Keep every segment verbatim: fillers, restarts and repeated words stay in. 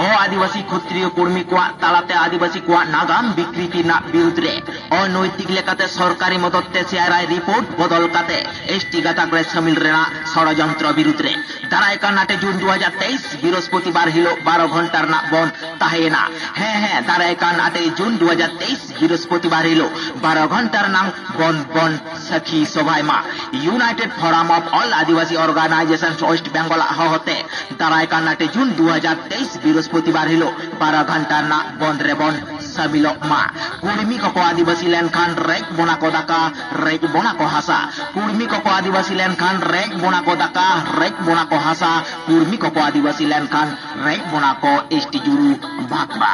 ᱚ ᱟᱹᱫᱤᱵᱟᱹᱥᱤ ᱠᱷᱚᱛᱨᱤᱭᱚ ᱠᱚᱨᱢᱤ ᱠᱚᱣᱟᱜ ᱛᱟᱞᱟᱛᱮ ᱟᱹᱫᱤᱵᱟᱹᱥᱤ ᱠᱚᱣᱟᱜ ᱱᱟᱜᱟᱢ ᱵᱤᱠᱨᱤᱛᱤ ᱨᱮᱱᱟᱜ ᱵᱤᱨᱩᱫᱽ ᱨᱮ ᱚᱱᱳᱭᱛᱤᱠ ᱞᱮᱠᱟᱛᱮ ᱥᱚᱨᱠᱟᱨᱤ ᱢᱚᱫᱚᱛ ᱛᱮ ᱥᱤ ᱟᱨ ᱟᱭ ᱨᱤᱯᱳᱨᱴ ᱵᱚᱫᱚᱞ ᱠᱟᱛᱮ ᱮᱥ ᱴᱤ ᱜᱟᱛᱟᱠ ᱨᱮ ᱥᱟᱹᱢᱤᱞ ᱨᱮᱱᱟᱜ ᱥᱚᱲᱚᱡᱚᱱᱛᱨᱚ ᱵᱤᱨᱩᱫᱽ ᱨᱮ ᱫᱟᱨᱟᱭ ᱠᱟᱱ ᱟᱴᱮ ᱡᱩᱱ ᱫᱩ ᱦᱟᱡᱟᱨ ᱛᱮᱭᱤᱥ ᱵᱤᱨᱚᱥᱯᱚᱛᱤᱵᱟᱨ ᱦᱤᱞᱳᱜ ᱵᱟᱨᱚ ᱜᱷᱚᱱᱴᱟ ᱨᱮᱱᱟᱜ ᱵᱚᱱᱫ ᱛᱟᱦᱮᱸᱭᱮᱱᱟ᱾ ᱦᱮᱸ, ᱦᱮᱸ, ᱫᱟᱨᱟᱭ ᱠᱟᱱ ᱟᱴᱮ ᱡᱩᱱ ᱫᱩ ᱦᱟᱡᱟᱨ ᱛᱮᱭᱤᱥ ᱵᱤᱨᱚᱥᱯᱚᱛᱤᱵᱟᱨ ᱦᱤᱞᱳᱜ ᱵᱟᱨᱚ ᱜᱷᱚᱱᱴᱟ ᱨᱮᱱᱟᱜ ᱵᱚᱱᱫ ᱵᱚᱱ ᱥᱟᱹᱠᱷᱤ ᱥᱚᱵᱷᱟᱭ ᱢᱟ᱾ United Forum of All Adivasi Organizations West Bengal ᱟᱜ ᱦᱚᱦᱚᱛᱮ ᱫᱟᱨᱟᱭ ᱠᱟᱱ ᱟᱴᱮ ᱡᱩᱱ ᱫᱩ ᱦᱟᱡᱟᱨ ᱛᱮᱭᱤᱥ ᱵᱤᱨᱚᱥᱯᱚᱛᱤᱵᱟᱨ ᱦᱤᱞᱳᱜ ᱵᱟᱨᱚ ᱜᱷᱚᱱᱴᱟ ᱨᱮᱱᱟᱜ ᱵᱚᱱᱫ ᱨᱮᱵᱚᱱ ᱥᱟᱹᱢᱤᱞᱚᱜ ᱢᱟ᱾ ᱠᱩᱲᱢᱤ ᱠᱚᱠᱚ ᱟᱹᱫᱤᱵᱟᱹᱥᱤ ᱞᱮᱱᱠᱷᱟᱱ ᱨᱮᱡ ᱵᱚᱱᱟ ᱠᱚ ᱫᱟᱠᱟ, ᱨᱮᱡ ᱵᱚᱱᱟ ᱠᱚ ᱦᱟᱥᱟ᱾ ᱠᱩᱲᱢᱤ ᱠᱚᱠᱚ ᱟᱹᱫᱤᱵᱟᱹᱥᱤ ᱞᱮᱱᱠᱷᱟᱱ ᱨᱮᱡ ᱵᱚᱱᱟ ᱠᱚ ᱫᱟᱠᱟ, ᱨᱮᱡ ᱵᱚᱱᱟ ᱠᱚ ᱦᱟᱥᱟ᱾ ᱠᱩᱲᱢᱤ ᱠᱚᱠᱚ ᱟᱹᱫᱤᱵᱟᱹᱥᱤ ᱞᱮᱱᱠᱷᱟᱱ ᱨᱮᱡ ᱵᱚᱱᱟ ᱠᱚ ᱮᱥ ᱴᱤ ᱡᱩᱲᱩ ᱵᱷᱟᱜᱽᱵᱟ᱾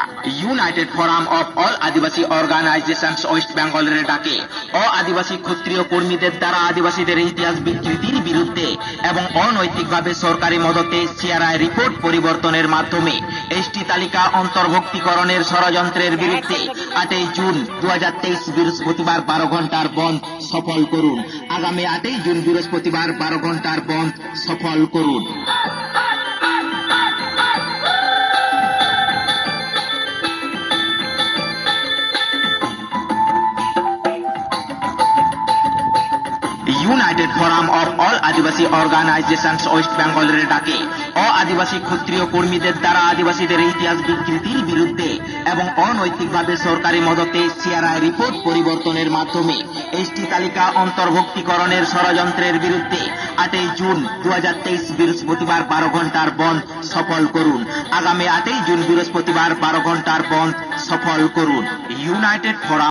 United Forum of All Adivasi Organizations West Bengal রে ডাকে। অ আদিবাসী ক্ষত্রিয় কর্মীদের দ্বারা আদিবাসীদের ইতিহাস বিকৃতির বিরুদ্ধে এবং অনৈতিকভাবে সরকারি মদতে সি আর আই রিপোর্ট পরিবর্তনের মাধ্যমে এস টি তালিকা অন্তর্ভুক্তিকরণের ষড়যন্ত্রের বিরুদ্ধে আটই জুন দু হাজার তেইশ বৃহস্পতিবার বারো ঘন্টার বন্ধ সফল করুন। আগামী আটই জুন বৃহস্পতিবার বারো ঘন্টার বন্ধ সফল করুন। United Forum of All Adivasi Organizations West Bengal রে ডাকে। অ আদিবাসী ক্ষত্রিয় কর্মীদের দ্বারা আদিবাসীদের ইতিহাস বিকৃতির বিরুদ্ধে এবং অনৈতিকভাবে সরকারি মদতে সি আর আই রিপোর্ট পরিবর্তনের মাধ্যমে এস টি তালিকা অন্তর্ভুক্তিকরণের ষড়যন্ত্রের বিরুদ্ধে আটই জুন দু হাজার তেইশ বৃহস্পতিবার বারো ঘন্টার বন্ধ সফল করুন। আগামী আটই জুন বৃহস্পতিবার বারো ঘন্টার বন্ধ সফল করুন। United Forum